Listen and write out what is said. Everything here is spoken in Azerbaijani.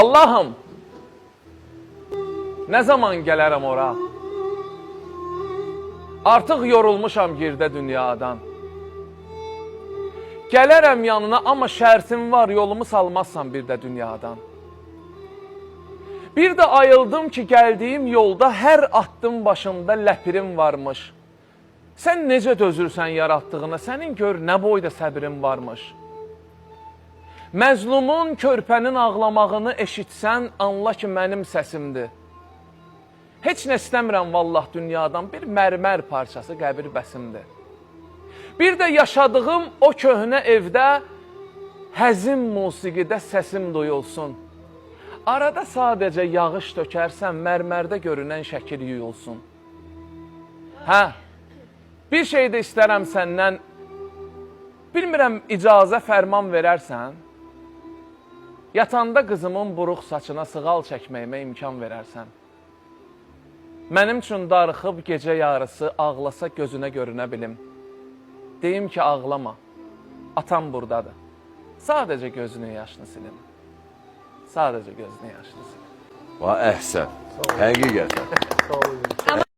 Allahım, nə zaman gələrəm ora? Artıq yorulmuşam girdə dünyadan. Gələrəm yanına, amma şərtim var, yolumu salmazsan bir də dünyadan. Bir də ayıldım ki, gəldiyim yolda hər addım başımda ləpirim varmış. Sən necə dözürsən yaratdığına, sənin gör nə boyda səbrin varmış. Məzlumun, körpənin ağlamağını eşitsən, anla ki, mənim səsimdir. Heç nə istəmirəm vallah dünyadan, bir mərmər parçası qəbir bəsimdir. Bir də yaşadığım o köhnə evdə həzin musiqidə səsim duyulsun. Arada sadəcə yağış tökərsən, mərmərdə görünən şəkil yuyulsun. Hə, bir şey də istərəm səndən. Bilmirəm icazə, fərman verərsən. Yatanda qızımın buruq saçına sığal çəkməyimə imkan verərsən. Mənim üçün darıxıb gecə yarısı ağlasa gözünə görünə bilim. Deyim ki, ağlama. Atam burdadır. Sadəcə gözünün yaşını silim. Sadəcə gözünün yaşını silim. Va, əhsən. Həqiqətən. Sağ olun.